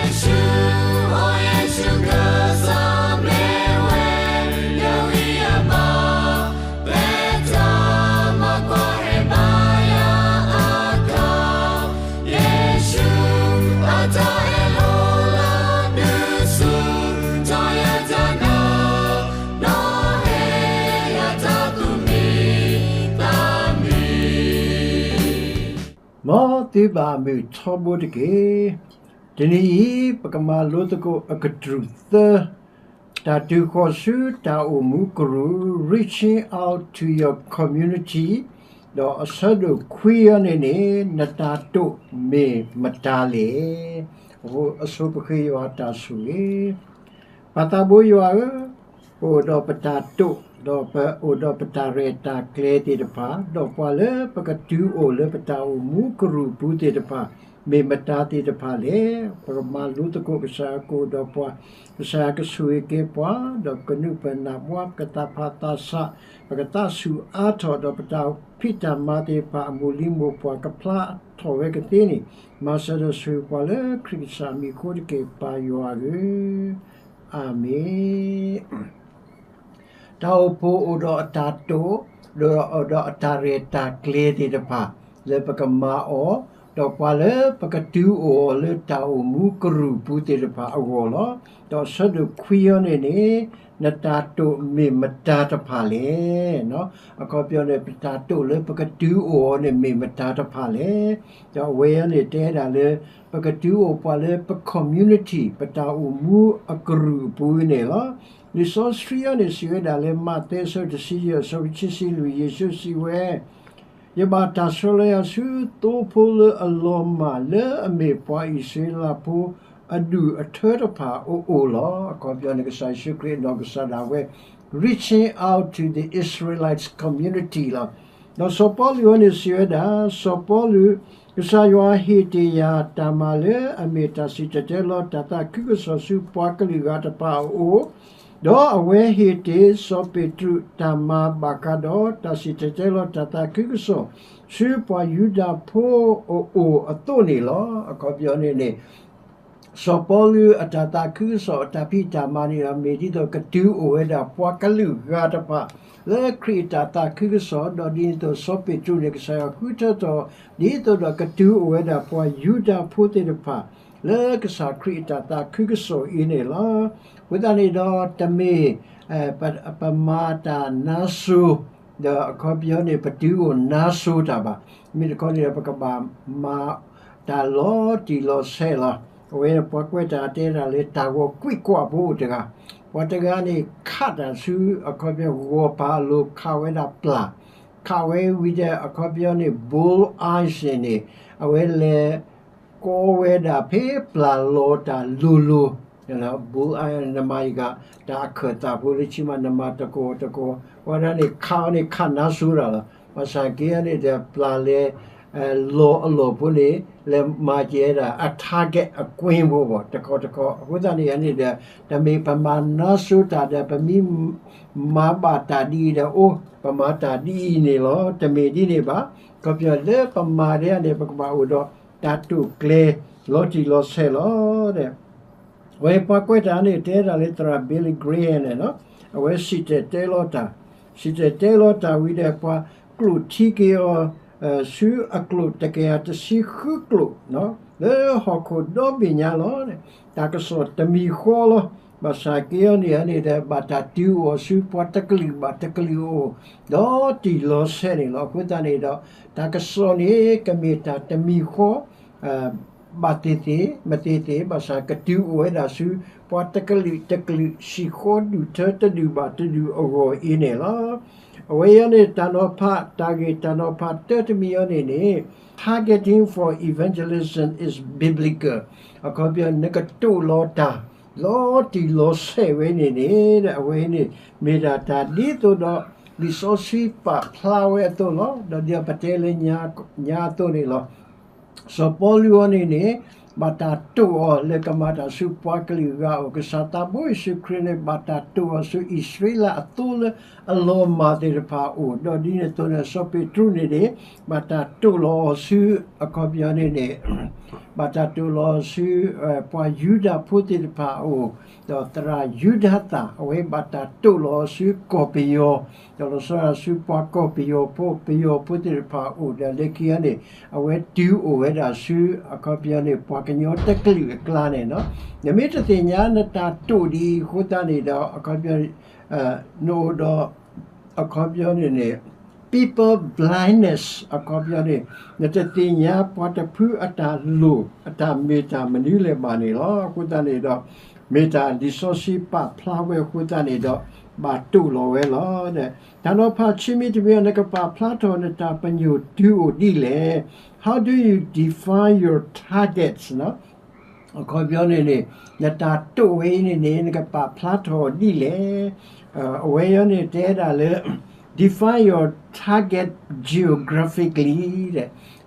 ယ့ၣ်ၡူးဧၢ, ယ့ၣ်ၡူးကစၢ်မ့ၢ်ဝဲ ယဂံၢ်ယဘါ, ပျဲတၢ်မၤကွၢ်ဟဲဘါယၤအခါ, ယ့ၣ်ၡူးအတၢ်အဲၣ်လီၤလၢဒုးဆူၣ်ထီၣ်ယတၢ်နာ်, ဒီးဟ့ၣ်ယၤတၢ်သူၣ်မံသးမံ. မ်သုဘၣ်မုာ်ထီဘိတက့ၢ်. တနံၤအံၤ ပကမၤလိသကိးအကတြူၢ်သၢ, တၢ်တုၤဃီၤဆူတၢ်အိၣ်မူကရူၢ်, Reaching out to your community, ဒီးအဆၢဒိၣ်ခွံအံၤန့ၣ်န့ၣ် နတၢ်တိာ်မ့ၢ်မတၤလဲၣ်. အဃိ အဆိပဃ့ယွၤတၢ်ဆိၣ်ဂ့ၤ. ပၢ်သးဘိယွၤဧၢ, ပအိၣ်ဒီးပတၢ်တိာ်, ဒီးပအိၣ်ဒီးပတၢ်ရဲၣ်တၢ်ကျဲၤသ့ၣ်တဖၣ်, ဒီးပှၤလၢပကတုၤအိၣ်လၢပတၢ်အိၣ်မူကရူၢ်ပူၤသ့ၣ်တဖၣ်, မ့ၢ်မတၤသ့ၣ်တဖၣ်လဲၣ်. ပကမၤလိသကိးကစၢ်ယွၤကအိၣ်ဒီးပှၤ, ကစၢ်ယွၤကဆိၣ်ဂ့ၤက့ၤပှၤ, ဒီးကနုာ်ပၢၢ်နၢ်ပှၤ, ပကသးဖးသးဆး, ပကသးဆူၣ်အါထီၣ်, ဒီးပတၢ်ဖံးတၢ်မၤသ့ၣ်တဖၣ်အမိၢ်လံၤမိၢ်ပှၢ်ကဖျါထီၣ်ဝဲကသ့န့ၣ်, မၤစၢၤဒီးဆိၣ်ဂ့ၤပှၤလၢခရံာ်ကစၢ်မံၤအဃိတက့ၢ် ပၢ်ယွၤဧၢ. အၤမ့ၣ်. တၢ်အိၣ်ဖှိၣ်အိၣ်ဒီးအတၢ်တိာ်, ဒီးအိၣ်ဒီးအတၢ်ရဲၣ်တၢ်ကျဲၤသ့ၣ်တဖၣ် လၢပကမၤအီၤ, ဒီးပှၤလၢပကတုၤအိၣ်အီၤလၢတၢ်အိၣ်မူကရူၢ်ပူၤသ့ၣ်တဖၣ်အဂီၢ်လီၤ. ဒီးအဆၢဒိၣ်ခွံအံၤန့ၣ်န့ၣ်, နတၢ်တိာ်မ့ၢ်မတၤတဖၣ်လဲၣ်. အခီပညီန့ၣ် ပတၢ်တိာ်လၢပကတုၤအိၣ်အီၤန့ၣ်မ့ၢ်မတၤတဖၣ်လဲၣ်. ဒီးအဝဲအံၤန့ၣ်တဲဒၣ်လၢ ပကတုၤအိၣ်ပှၤလၢပ community, ပတၢ်အိၣ်မူအကရူၢ်အပူၤန့ၣ်လီၤ. လံာ်စီဆှံအံၤန့ၣ်စံးဝဲဒၣ်လၢ မးသဲအဆၢတဆံယဲၢ် အဆၢဖိခံဆံလွံၢ် ယ့ၣ်ၡူးစံးဝဲ, ယဘၣ်တၢ်ဆှၢလီၤယၤဆူသိဖိလၢအလီၤမၢ် လၢအမ့ၢ်ပှၤအံၣ်စရ့လးဖိအဒူၣ်အထၢတဖၣ်အအိၣ်လီၤ. အခီပညီန့ၣ် ကစၢ်ယ့ၣ်ၡူးခရံာ်အနီၢ်ကစၢ်ဒၣ်ဝဲ reaching out to the Israelites community လီၤ. ဒီးစီၤပီလူးအံၤန့ၣ်စံးဝဲဒၣ်, စီၤပီလူး, ကစၢ်ယွၤဟ့ၣ်တ့ၢ်ယၤတၢ်မၤလၢအမ့ၢ်တၢ်စံၣ်တဲၤတဲလီၤတၢ်သးခုကစီၣ်ဆူပှၤကလုာ်ဂၤတဖၣ်အအိၣ်, ဒီးအဝဲဟ့ၣ်တ့ၢ်စီၤပ့းတရူးတၢ်မၤဘၣ်ဃးဒီးတၢ်စံၣ်တဲၤတဲလီၤတၢ်သးခုကစီၣ် ဆူပှၤယူဒၤဖိအအိၣ်အသိးန့ၣ်လီၤ. အခီပညီန့ၣ်န့ၣ် စီၤပီလူးအတၢ်သးခုကစီၣ်အတၢ်ဖံးတၢ်မၤန့ၣ်ဒီး မ့ၢ်ဒ်သိးကတုၤအိၣ်ဝဲဒၣ်ပှၤကလုာ်ဂၤတဖၣ် လၢခရံာ်အတၢ်သးခုကစီၣ်, ဒီးဒ်န့ၣ်အသိးစီၤပ့းတရူးန့ၣ် ကစၢ်ယွၤဃုထၢထီၣ် ဒ်သိးဒီးကတုၤအိၣ်ဝဲဒၣ်ပှၤယူဒၤဖိသ့ၣ်တဖၣ် လၢကစၢ်ခရံာ်အတၢ်သးခုကစီၣ်အံၤန့ၣ်လီၤ. အဃိသတးန့ၣ်ဒီးတမ့ၢ် ပမၤတၢ်နါစိၤ ဒီးအခီပညီန့ၣ် ပတုၤအိၣ်နါစိၤတၢ်ဘၣ်. မ့ၢ်တခီန့ၣ်ဒီး ပကဘၣ်မၤတၢ်လီၤတံၢ်လီၤဆဲးလီၤ. အဝဲန့ၣ်ပှၤကွဲးတၢ်တဲဒၣ်လၢတၢ်ဂီၤကွံာ်ကွၢ်ဖိအိၣ်တဂၤ, ပှၤတဂၤန့ၣ်ခးတၢ်ဆူအခီပညီဂီၤပၤအလိၤ ခးဝဲဒၣ်ပျၢ်, ခးဝဲဝံၤဒီးအခီပညီန့ၣ် bull eyes န့ၣ်န့ၣ် အဝဲလဲၤ ကီဝဲဒၣ်ဖဲပျၢ်လီၤတၢ်လိၤလိၤ, bull eye နမၤယက တၢ်အခၢၣ်သးဖိလၢဆံးမး နမၤတကီၢ်တကီၢ်, ဝဲဒၣ်န့ၣ်ခးအီၤန့ၣ်ခးနါစိၤတၢ်လီၤ. ဘၣ်ဆၣ်က့န့ၣ်ဒီးပျၢ်လဲၤ လီၤအလီၢ်ဖိန့ၣ် လဲၤမၤကဲဒၣ်အ target အကွ့ဖိဘၣ် တခီတခီ. အဃိသတးန့ၣ်န့ၣ်ဒီး တမ့ၢ်ပမၤနါစိၤတၢ်ဒီး ပမ့ၢ်မၤဘၣ်တၢ်ဒ်အံၤဒီး အိၣ် ပမၤတၢ်ဒ်အံၤန့ၣ်လီၤ. တမ့ၢ်ဒ်န့ၣ်ဘၣ်. အခီပညီလၢပမၤဒ်န့ၣ် ပကဘၣ်အိၣ်ဒီးတၢ်တိာ်ကျဲၤလီၤတံၢ်လီၤဆဲးလီၤ. အဝဲပှၤကွဲးတၢ်န့ၣ် တဲဒၣ်လၢသရၣ် Billy Graham န့ၣ်လီၤ. အဝဲစံၣ်တဲၤတဲလီၤတၢ်, စံၣ်တဲၤတဲလီၤတၢ်ဝံၤဒီး ပှၤကျိာ်ထံက့ၤအီၤ ဆူအကျိာ်တကယၤတဆံဃုကျိာ် လၢဟီၣ်ခိၣ်ဒီဘ့ၣ်ညါလီၤ. တၢ်ကစီၣ်တမံၤဃီလီၤ. ဘၣ်ဆၣ်က့အီၤန့ၣ်န့ၣ်ဒီး ဘၣ်တၢ်တုၤအိၣ်ဆူပှၤတကလုာ်ဘၣ်တကလုာ်အအိၣ် ဒီးတံၢ်လီၤဆဲးန့ၣ်လီၤ. အဃိသတးန့ၣ်ဒီး တၢ်ကစီၣ်န့ၣ် ကမ့ၢ်တၢ်တမံၤဃီ ဘၣ်သ့ၣ်သ့ၣ် မ့ၢ်သ့ၣ်သ့ၣ် ဘၣ်ဆၣ်ကတုၤအိၣ်ဝဲဒၣ်ဆူ ပှၤတကလုာ်တကလုာ် စံၣ်ဃီဒုၣ်ထၢတဒုၣ်ဘၣ်တဒုၣ်အဂီၢ်အံၤန့ၣ်လီၤ. အဝဲအံၤန့ၣ် တၢ်နီၤဖး တၢ်ဂ့ၢ်တၢ်နီၤဖးတၢတမံၤအံၤန့ၣ်န့ၣ် targeting for evangelism is biblical. အခီပညီ နကတိၢ်လီၤတၢ် လီၤတံၢ်လီၤဆဲးဝဲန့ၣ်န့ၣ် အဝဲအံၤန့ၣ် မ့ၢ်ဒၣ်တၢ်ဒ်သိးဒီး လံာ်စီဆှံပာ်ဖျါဝဲအသိးလီၤ. ဒီးဒ်ပတဲလၢ ညါအသိးန့ၣ်လီၤ. စီၤပီလူးအံၤန့ၣ်န့ၣ် ဘၣ်တၢ်တိာ်အီၤလၢကမၤတၢ်ဆူပှၤကလုာ်အဂၤအအိၣ်, ကစၢ်သးဘိယ့ၣ်ၡူးခရံာ်န့ၣ် ဘၣ်တၢ်တိာ်အီၤဆူအံၣ်စရ့လးအသိလၢအလီၤမၢ်သ့ၣ်တဖၣ်အအိၣ်, ဒီးဒ်န့ၣ်အသိးန့ၣ် စီၤပ့းတရူးန့ၣ်န့ၣ် ဘၣ်တၢ်တိာ်လီၤအီၤဆူ အခီပညီန့ၣ်န့ၣ် ဘၣ်တၢ်တိာ်လီၤဆူ ပှၤယူဒၤဖိသ့ၣ်တဖၣ်အအိၣ်, ဒီးသရၣ်ယူဒၤသၣ် အဝဲဘၣ်တၢ်တိာ်လီၤအီၤဆူကီၢ်ပယီၤ, ဒီးလီၤဆီဒၣ်ဆူပှၤကီၢ်ပယီၤဖိ ပယီၤဖိသ့ၣ်တဖၣ်အအိၣ်, ဒီးလၢခံအံၤန့ၣ် အဝဲတုၤအိၣ်ဝဲဒၣ်ဆူ အခီပညီန့ၣ် ပှၤကညီတကလုာ်အကျါန့ၣ်လီၤ. နမ့ၢ်တသ့ၣ်ညါနတၢ်တိာ်ဒ်အံၤအဃိသတးန့ၣ်ဒီး အခီပညီ နအိၣ်ဒီး အခီပညီန့ၣ်န့ၣ် people blindness အခီပညီန့ၣ် နတသ့ၣ်ညါပှၤတဖုအတၢ်လိၣ် အတၢ်မ့ၢ်တၢ်မနုၤလဲၣ်ဘၣ်န့ၣ်လီၤ. အဃိသတးန့ၣ်ဒီး မ့ၢ်တၢ်လံာ်စီဆှံပာ်ဖျါဝဲအဃိသတးန့ၣ်ဒီး ဘၣ်တိာ်လီၤဝဲလီၤ. တၢ်နီၤဖးခံမံၤတမံၤ နကပာ်ဖျါထီၣ်နတၢ်ပညိၣ်တုၤအိၣ်ဒ်လဲၣ်. How do you define your targets? အခီပညီန့ၣ်န့ၣ် နတၢ်တိာ်ဝဲအံၤန့ၣ်န့ၣ် နကပာ်ဖျါထီၣ်ဒ်လဲၣ်. အဝဲအံၤန့ၣ်တဲဒၣ်လၢ define your target geographically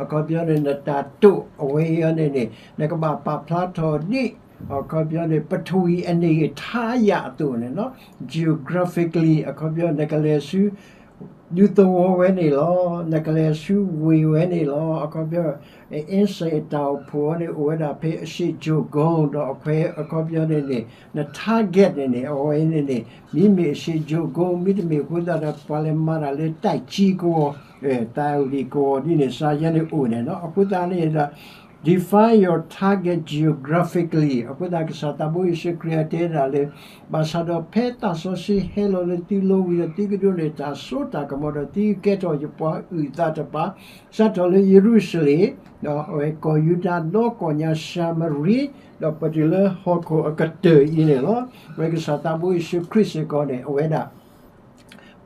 အခီပညီန့ၣ် နတၢ်တိာ်အဝဲအံၤန့ၣ်န့ၣ် နကဘၣ်ပာ်ဖျါထီၣ်ဒ် အခီပညီန့ၣ် ပထဝီအနေအထားအရအသိးန့ၣ်လီၤ. Geographically အခီပညီ နကလဲၤဆူ ဒူသဝီဝဲန့ၣ်လီၤ. နကလဲၤဆူဝ့ၢ်ဝဲန့ၣ်လီၤ. အခီပညီ အင်းစိန် အတၢ်အိၣ်ဖှိၣ်န့ၣ် အိၣ်ဝဲဒၣ်ဖဲအရှေ့ကျောက်ကုန်း ဒီးအခွဲ အခီပညီန့ၣ်န့ၣ် န target န့ၣ်န့ၣ် အဝဲန့ၣ်န့ၣ် မ့မ့ၢ်အရှေ့ကျောက်ကုန်း မ့တမ့ၢ်အဃိသတးဒီး ပှၤလဲၤမၤတၢ်လၢ တၢ်ကံကဝီၤ တၢ်ဝံၤကဝီၤဒ်န့ၣ် စါယဲန့ၣ်အိၣ်န့ၣ်လီၤ. အဃိသတးန့ၣ်ဒီး define your target geographically အဃိသတး ကစၢ်သးဘိယ့ၣ်ၡူးခရံာ်တဲဒၣ်လၢ ဘၣ်ဆၣ်ဒီးဖဲသးစီဆှံဟဲလီၤလၢသုလိၤဝံၤဒီး သုကဒိးန့ၢ်တၢ်စိတၢ်ကမီၤဒီး သုကကဲထီၣ်ယပှၤအုၣ်သးတပၤ စးထီၣ်လၢယရူၤၡလ့ၣ် ဒီးအဝဲကီၢ်ယူဒၤဒီးကီၢ်ညါၡၤမရံ ဒီးပတုၤလၢဟီၣ်ခိၣ်အကတၢၢ်အံၤန့ၣ်လီၤ. အဝဲကစၢ်သးဘိယ့ၣ်ၡူးခရံာ်စ့ၢ်ကီးန့ၣ် အဝဲဒၣ်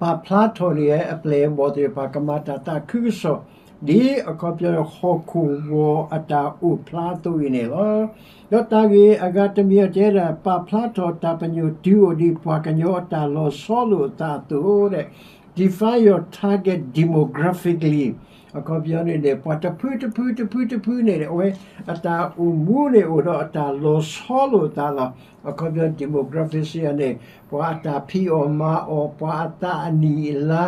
ပာ်ဖျါထီၣ်န့ၢ်ဝဲအပျဲၢ်အဘီၣ်သ့ၣ်တဖၣ် ကမၤတၢ်သးခုကစီၣ် ဒ်အခီပညီဟီၣ်ခိၣ်ဂီၤအတၢ်အိၣ်ဖျါအသိးအံၤန့ၣ်လီၤ. ဒီးတၢ်ဂ့ၢ်အဂၤတမံၤအံၤတဲဒၣ် ပာ်ဖျါထီၣ်တၢ်ပညိၣ်တုၤအိၣ်ဒ်ပှၤကညီအတၢ်လီၤဆီလိာ်အသးအသိးဒီး define your target demographically အခီပညီန့ၣ်န့ၣ် ပှၤတဖုတဖုတဖုတဖုန့ၣ် အဝဲအတၢ်အိၣ်မူန့ၣ်အိၣ်ဒီးအတၢ်လီၤဆီလိာ်အသးလီၤ. အခီပညီ demographics အံၤန့ၣ် ပှၤအတၢ်ဖံးအီၣ်မၤအီၣ် ပှၤအသးအနံၣ်အလါ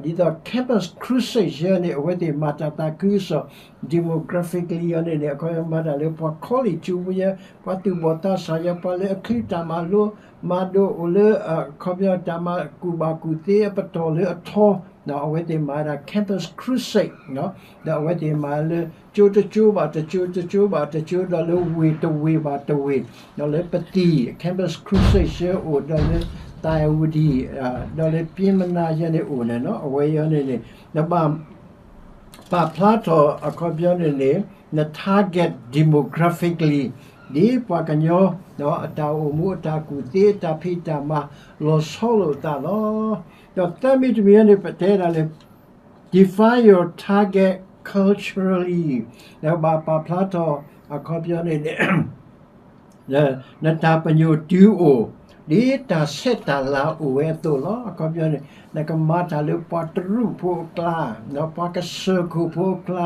ဒီးဒ်သိး Campus Crusade ယဲန့ၣ် အဝဲသ့ၣ်မၤတၢ်သးခုကစီၣ် demographically ယဲန့ၣ်န့ၣ် အခီပညီမၤတၢ်လၢပှၤ college ကၠိဖိယဲ ပှၤသူၣ်ဘီၣ်သးစၢ်ယဲ ပှၤလၢအချုးတၢ်မၤလိ မၤဒိၣ်အိၣ်လၢ အခီပညီတၢ်မၤကူၣ်ဘၣ်ကူၣ်သ့အပတီၢ်လၢအထီ ဒီးအဝဲသ့ၣ်မၤဒၣ် Campus Crusade ဒီးအဝဲသ့ၣ်မၤလၢ ကၠိတကၠိဘၣ်တကၠိ တကၠိဘၣ်တကၠိ ဒီးလၢဝ့ၢ်တဝ့ၢ်ဘၣ်တဝ့ၢ် ဒီးလၢပသံၣ် Campus Crusade ယဲအိၣ် ဒီးလၢသၢဝဒံၣ် ဒီးလၢပျ့ၤမနါယဲန့ၣ်အိၣ်န့ၣ်လီၤ. အဝဲအံၤန့ၣ်န့ၣ် နဘၣ် ပာ်ဖျါထီၣ်အခီပညီန့ၣ်န့ၣ် န target demographically ဒ်ပှၤကညီ အတၢ်အိၣ်မူ အတၢ်ကူၣ်သ့ အတၢ်ဖံးတၢ်မၤ လီၤဆီလိာ်အသးလီၤ. ဒီးသၢမံၤတမံၤန့ၣ် ပတဲဒၣ်လၢ define your target culturally နဘၣ်ပာ်ဖျါထီၣ် အခီပညီန့ၣ်န့ၣ် နတၢ်ပညိၣ်တုၤအိၣ် ဒ်တၢ်ဆဲးတၢ်လၤအိၣ်ဝဲအသိးလီၤ. အခီပညီန့ၣ် နကမၤတၢ်လၢပှၤတရူးဖိအကျါ, ပှၤကစၢၢ်ခိၣ်ဖိအကျါ,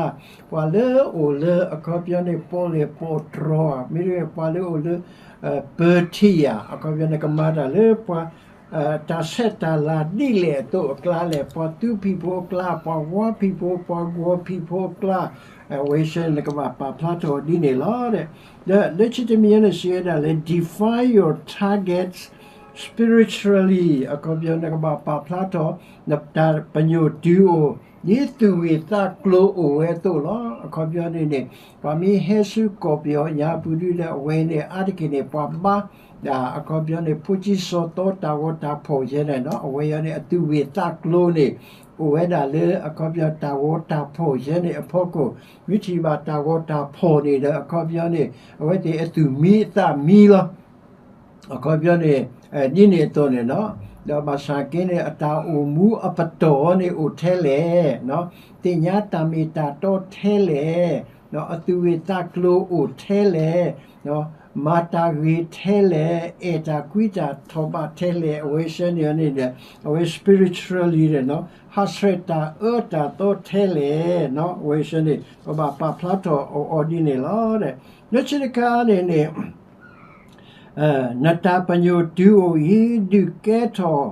ပှၤလၢအိၣ်လၢအခီပညီန့ၣ် ပီၣ်လဲၣ်ပီၣ်တြီၤ, မ့တမ့ၢ်ပှၤလၢအိၣ်လၢ ပၢထံယၤ, အခီပညီန့ၣ် နကမၤတၢ်လၢပှၤ တၢ်ဆဲးတၢ်လၤဒ်လဲၣ်အသိးအကျါလဲၣ်, ပှၤသူဖံးဖိအကျါ, ပှၤဝါဖံးဖိ, ပှၤဂီၤဖံးဖိအကျါ, အဝဲစ့ၢ်နကဘၣ်ပာ်ဖျါထီၣ်ဒ်န့ၣ်လီၤ. ဒီးလၢခံတမံၤန့ၣ်စံးဝဲဒၣ်လၢ define your targets spiritually အခီပညီနကဘၣ်ပာ်ဖျါထီၣ် နတၢ်ပညိၣ်တုၤအိၣ် ဒ်သူၣ်ဂ့ၢ်သးကျိၤအိၣ်ဝဲအသိးလီၤ. အခီပညီန့ၣ်န့ၣ် ပှၤမ့ၢ်ဟဲဆူကီၢ်ပယီၤညါပူၤဒုဒီး အဝဲန့ၣ်အါတက့ၢ်န့ၣ် ပှၤဘါ အခီပညီန့ၣ် ဖိကံစီၤသီတၢ်ဂီၤတၢ်ဖီၣ်ယဲန့ၣ်လီၤ. အဝဲအံၤန့ၣ် အသူၣ်ဂ့ၢ်သးကျိၤန့ၣ် အိၣ်ဝဲဒၣ်လၢအခီပညီတၢ်ဂီၤတၢ်ဖီၣ်ယဲန့ၣ်အဖီခိၣ်, မ့ၢ်ထံၣ်ဘၣ်တၢ်ဂီၤတၢ်ဖီၣ်န့ၣ်ဒီး အခီပညီန့ၣ် အဝဲသ့ၣ်အသူၣ်မံအသးမံလီၤ. အခီပညီန့ၣ် ဒ်န့ၣ်အသိးန့ၣ်လီၤ. ဒီးဘၣ်ဆၣ်က့န့ၣ် အတၢ်အိၣ်မူအပတီၢ်န့ၣ်အိၣ်ထဲလဲၣ်, သ့ၣ်ညါတၢ်မ့ၢ်တၢ်တီထဲလဲၣ်, အသူၣ်ဂ့ၢ်သးကျိၤအိၣ်ထဲလဲၣ်, မၤတၢ်ဂ့ၤထဲလဲၣ်, အဲၣ်တၢ်ကွံတၢ်ထီၣ်ဘးထဲလဲၣ်, အဝဲဆၢန့ၣ်န့ၣ်ဒီး အဝဲ spiritually ဒီး နီၤ ဟးဆှဲးတၢ်အၢတၢ်သီထဲလဲၣ်, နီၤ အဝဲဆၢန့ၣ် ပဘၣ်ပာ်ဖျါထီၣ်အီၤဒ်န့ၣ်လီၤ. လၢခံတခါန့ၣ်န့ၣ် နတၢ်ပညိၣ်တုၤအိၣ်အံၤ ဒုးကဲထီၣ်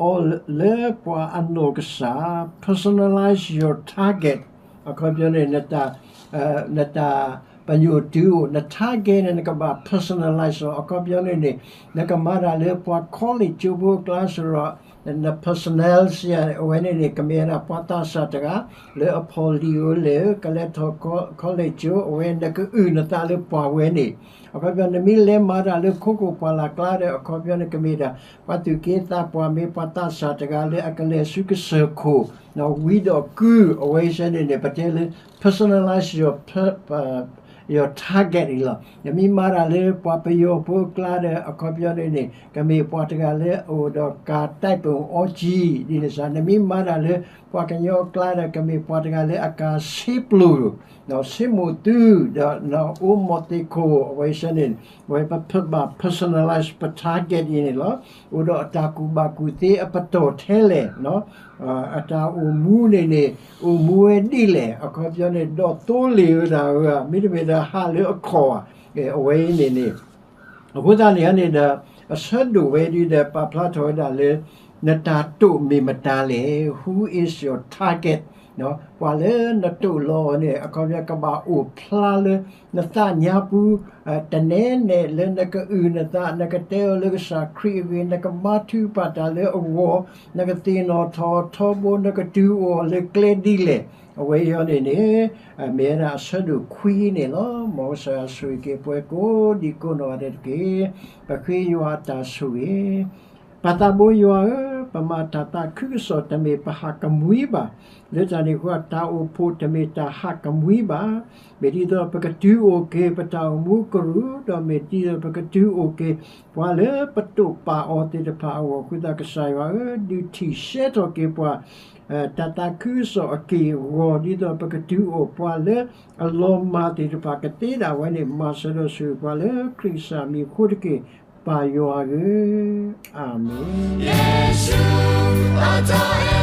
အီၤလၢပှၤအနီၢ်ကစၢ်, personalize your target. အခီပညီန့ၣ် နတၢ်ပညိၣ်တုၤအိၣ်, န target န့ၣ် နကဘၣ် personalize အီၤ, အခီပညီန့ၣ်န့ၣ် နကမၤတၢ်လၢပှၤ college ကၠိဖိအကျါစ့ၢ်ကီး, န personal စ့ၢ် အဝဲန့ၣ်န့ၣ် ကမ့ၢ်ဝဲဒၣ်ပှၤသးစၢ်တဂၤ လၢအဖီၣ်လံာ်အိၣ်လဲၣ်, ကလဲၤထီၣ် college ကၠိ, အဝဲနကအုၣ်နသးလၢပှၤဝဲန့ၣ်, အခီပညီ နမ့ၢ်လဲၤမၤတၢ်လၢခိခိၣ်ပှၢ်လၢ်ကျါဒီး အခီပညီန့ၣ် ကမ့ၢ်ဒၣ် ပှၤသူၣ်က့သးပှၢ် မ့ၢ်ပှၤသးစၢ်တဂၤလၢအကလဲၤဆူကစၢၢ်ခိၣ် ဝံဒီးကုၢ်, အဝဲဆၢန့ၣ်န့ၣ် ပတဲလၢ personalize your, your target အံၤလီၤ. နမ့ၢ်မၤတၢ်လၢပှၤပယီၤဖိအကျါဒီး အခီပညီန့ၣ်န့ၣ် ကမ့ၢ်ပှၤတဂၤလၢအအိၣ်ဒီးကၤ တိုက်ပုံ အီကံ ဒ်န့ၣ်စ့ၢ်, နမ့ၢ်မၤတၢ်လၢပှၤကညီအကျါဒီး ကမ့ၢ်ပှၤတဂၤလၢအကၤ ဆ့ပျိၣ်, ဆ့မိၣ်သူ, ဒီး အိၣ်မီၣ်သ့ၣ်ခိၣ်, အဝဲဆၢန့ၣ် ဝဲပဘၣ် personalize ပ target အံၤန့ၣ်လီၤ. အိၣ်ဒီးအတၢ်ကူၣ်ဘၣ်ကူၣ်သ့အပတီၢ်ထဲလဲၣ်, အတၢ်အိၣ်မူန့ၣ်န့ၣ် အိၣ်မူဝဲဒ်လဲၣ်, အခီပညီန့ၣ် ဒီးသိလ့ၣ်ဝဲဒၣ်ဧါ, မ့တမ့ၢ်ဒီးဟးလၢအခီၣ်ဧါ, အဝဲအံၤန့ၣ်န့ၣ် အဃိသတးန့ၣ်န့ၣ်ဒီး အဆၢဒိၣ်ဝဲဒ်ဒီး ပာ်ဖျါထီၣ်ဝဲဒၣ်လၢ နတၢ်တိာ်မ့ၢ်မတၤလဲၣ်, who is your target, ပှၤလၢနတိာ်လီၤအီၤန့ၣ် အခီပညီကဘၣ်အိၣ်ဖျါလၢနသးညါပူၤ, တနဲနဲလၢနကအုၣ်နသး, နကတဲအီၤလၢကစၢ်ခရံာ်အဂ့ၢ်, နကမၤထုကဖၣ်တၢ်လၢအဂီၢ်, နကသ့ၣ်နီၣ်ထီၣ်ထီဘိ, နကတုၤအိၣ်လၢကျဲဒ်လဲၣ်, အဝဲအံၤန့ၣ်န့ၣ် မ့ၢ်ဝဲဒၣ်အဆၢဒိၣ်ခွံန့ၣ်လီၤ. မ်ကစၢ်ယွၤဆိၣ်ဂ့ၤက့ၤပှၤကိးဒံကိးနီၢ်ဂၤဒဲးတက့ၢ်. ပဃ့ယွၤအတၢ်ဆိၣ်ဂ့ၤ. ပၢ်သးဘိယွၤဧၢ, ပမၤတၢ်သးခုကစီၣ်တမ့ၢ်ပဟးကမှံဘၣ်. လၢတၢ်န့ၣ်အဃိ တၢ်အိၣ်ဖှိၣ်တမ့ၢ်တၢ်ဟးကမှံဘၣ်. မ့ၢ်ဒ်သိးပကတုၤအိၣ်က့ၤပတၢ်အိၣ်မူကရူၢ်, ဒီးမ့ၢ်ဒ်သိးပကတုၤအိၣ်က့ၤ ပှၤလၢပတိာ်ပာ်အီၤသ့ၣ်တဖၣ်အဂီၢ် အဃိသတးကစၢ်ယွၤဧၢ, ဒုးထံၣ်ရှဲထီၣ်က့ၤပှၤ တၢ်သးခုကစီၣ်အက့ၢ်အဂီၤ ဒ်သိးပကတုၤအိၣ်ပှၤလၢအလီၤမၢ်သ့ၣ်တဖၣ်ကသ့ဒၣ်ဝဲန့ၣ် မၤစၢၤဒီးဆိၣ်ဂ့ၤပှၤလၢခရံာ်ကစၢ်မံၤအဃိတက့ၢ်, ပၢ်ယွၤဧၢ, အၤမ့ၣ်.